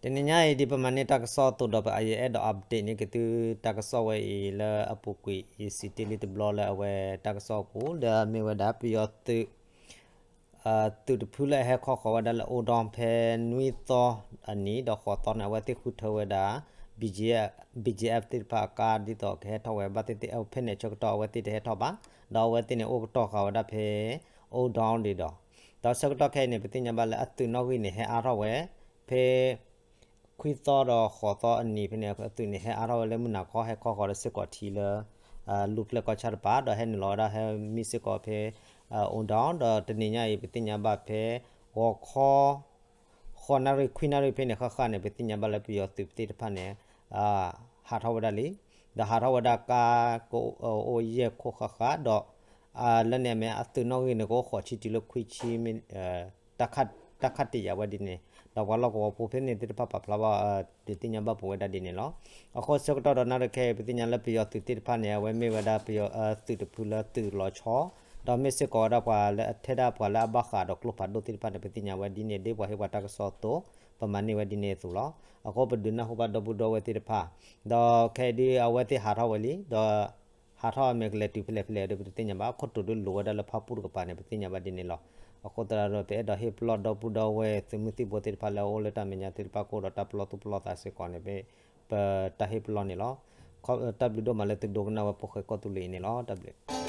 တနံၤညါအံၤ ဒ်ပမၤန့ၢ်တၢ်ကစီၣ်အသိးဒီး ပအဲၣ်ဒိး update န့ၢ်က့ၤသုတၢ်ကစီၣ်ဝဲအံၤလၢအပူၤကွံာ် ယစံးတ့ၢ်လံတဘျီလၢအဝဲတၢ်ကစီၣ်အပူၤ ဒီးမ့ၢ်ဝဲဒၣ်ပယီၤသုး သုးတဖုလၢအဟဲခီဃီၤဝဲဒၣ်လၢ အိၣ်ဒီဖဲနွံသီအနံၤ ဒီးဃိးသီန့ၣ် အဝဲသ့ၣ်ဃုထၢဝဲဒၣ် BGF သ့ၣ်တဖၣ်အကါဒ်သိးကဟဲထီၣ်ဝဲ ဘၣ်သ့ၣ်သ့ၣ်ဖဲန့ၣ်အဆၢကတီၢ်အဝဲသ့ၣ်တဟဲထီၣ်ဘၣ်, ဒီးအဝဲသ့ၣ်န့ၣ်အိၣ်ကတီၢ်ဃာ်ဝဲဒၣ်ဖဲ အိၣ်ဒီဒံးဒီး ဒီးဆၢကတီၢ်ခဲအံၤန့ၣ် ပသ့ၣ်ညါဘၣ်လၢအသုးနီၣ်ဂံၢ်န့ၣ် ဟဲအါထီၣ်ဝဲ ဖဲ ခွံသီဒီးဃိးသီအနံၤဖဲန့ၣ် အသုးန့ၣ် ဟဲအါထီၣ်ဝဲလၢမုၢ်နၤခီ ဟဲခီဃီၤဒီးစ့ၢ်ကီးထံလၢ လူၢ်ကျဲကီၢ်ဆၣ်တပၤ ဒီးဟဲနုာ်လီၤဝဲဒၣ်ဟဲမံစ့ၢ်ကီးဖဲ အိၣ်ဒီ ဒီးတနံၤညါအံၤ ပသ့ၣ်ညါဘၣ်ဖဲ ဂီၤခီ ဃိးနၣ်ရံၣ်ခွံနၣ်ရံၣ်ဖဲန့ၣ် ဃၣ်ဃၣ်န့ၣ် ပသ့ၣ်ညါဘၣ်လၢပယီၤသုးသ့ၣ်တဖၣ်န့ၣ် ဟးထီၣ်ဝဲဒၣ်လံ, ဒီးဟးထီၣ်ဝဲဒၣ်ကါ ကအိၣ်ယဲၢ်ခိၣ်ဃၣ်ဃၣ်ဒီး လၢန့ၣ်အမ့ၢ်အသုးနီၣ်ဂံၢ်န့ၣ် ကအိၣ်ဃိးဆံတုၤလၢခွံဆံ တၢ်ခးတ့ၢ်ယာ်ဝဲဒ်န့ၣ်, ဒီးပှၤလီၢ်ကဝီၤဖိဖဲန့ၣ်သ့ၣ်တဖၣ်ပာ်ဖျါဘၣ် ဒုးသ့ၣ်ညါဘၣ်ပဝဲဒၣ်ဒ်န့ၣ်လီၤ. အဃိဆၢကတီၢ်ဒီးနၣ်ရံၣ်ခဲအံၤ ပသ့ၣ်ညါလၢပယီၤသုးသ့ၣ်တဖၣ်န့ၣ် အဝဲမ့ၢ်ဝဲဒၣ်ပယီၤသုးတဖုလၢသုးလီၤဆီ, ဒီးမ့ၢ်စ့ၢ်ကီးဝဲဒၣ်ပှၤလၢအထဲဒၣ်ပှၤလၢအဘၣ်ဃးဒီးကျိဖးဒိၣ်သ့ၣ်တဖၣ်န့ၣ် ပသ့ၣ်ညါဝဲဒ်န့ၣ် ဒ်ပှၤဟ့ၣ်ပှၤတၢ်ကစီၣ်အသိး ပမၤန့ၢ်ဝဲဒ်န့ၣ်အသိးလီၤ. အဃိပဒုးနၢ်ဟူဘၣ်ဒီပုၢ်ဒီဝဲၢ်သ့ၣ်တဖၣ်, ဒီးခဲအံၤဒ်အဝဲသ့ၣ်ဟးထီၣ်ဝဲလံဒီး ဟးထီၣ်အမဲာ်ကလဲၤတုၤဖဲလဲၣ်ဖဲလဲၣ်ဒီး ပတသ့ၣ်ညါဘၣ်, အခိၣ်တိာ်ဒုးလိၤဝဲဒၣ်လၢဖၣ်ပူၣ်တကပၤန့ၣ် ပသ့ၣ်ညါဘၣ်ဒ်န့ၣ်လီၤ. အဃိသတးဒီး ပအဲၣ်ဒိးဟ့ၣ်ပလီၢ်ဒီပုၢ်ဒီဝဲၢ်သုးမုၢ်သံၣ်ဘိသ့ၣ်တဖၣ်လၢအအိၣ်လၢတၢ်မဲာ်ညါသ့ၣ်တဖၣ်ကအိၣ်ဒီးတၢ်ပလီၢ်သူၣ်ပလီၢ်သးစ့ၢ်ကီးန့ၣ် ပတၢ်ဟ့ၣ်ပလီၢ်န့ၣ်လီၤ. တၢ်ဘျုးဒိၣ်မးလၢသုဒိကနၣ်ဝဲဖိၣ်ဃဲကီၢ်သူလ့ၤအံၤန့ၣ်လီၤ. တၢ်ဘျုး